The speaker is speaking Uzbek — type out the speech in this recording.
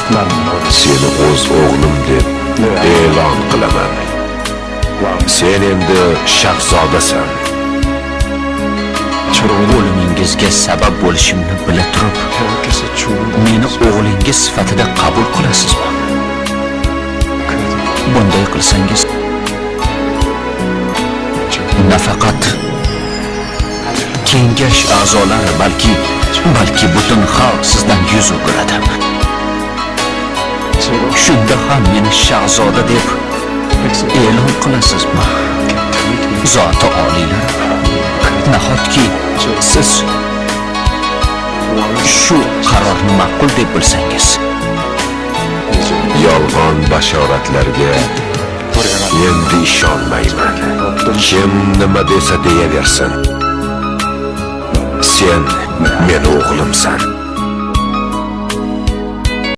Seni o'z o'g'lim deb e'lon qilaman. Sen endi shahzodasan. O'limingizga sabab bo'lishimni bila turib, meni o'g'lingiz sifatida qabul qilasizmi? Bunday qilsangiz, nafaqat kengash a'zolari, balki butun xalq sizdan yuz o'giradi. Shunda ham meni shahzoda deb e'lon qilasizmi? Zoti oliylar, nahotki siz shu qarorni ma'qul deb bilsangiz? Yolg'on bashoratlarga endi ishonmayman. Kim nima desa deyaversin. Sen meni o'g'limsan.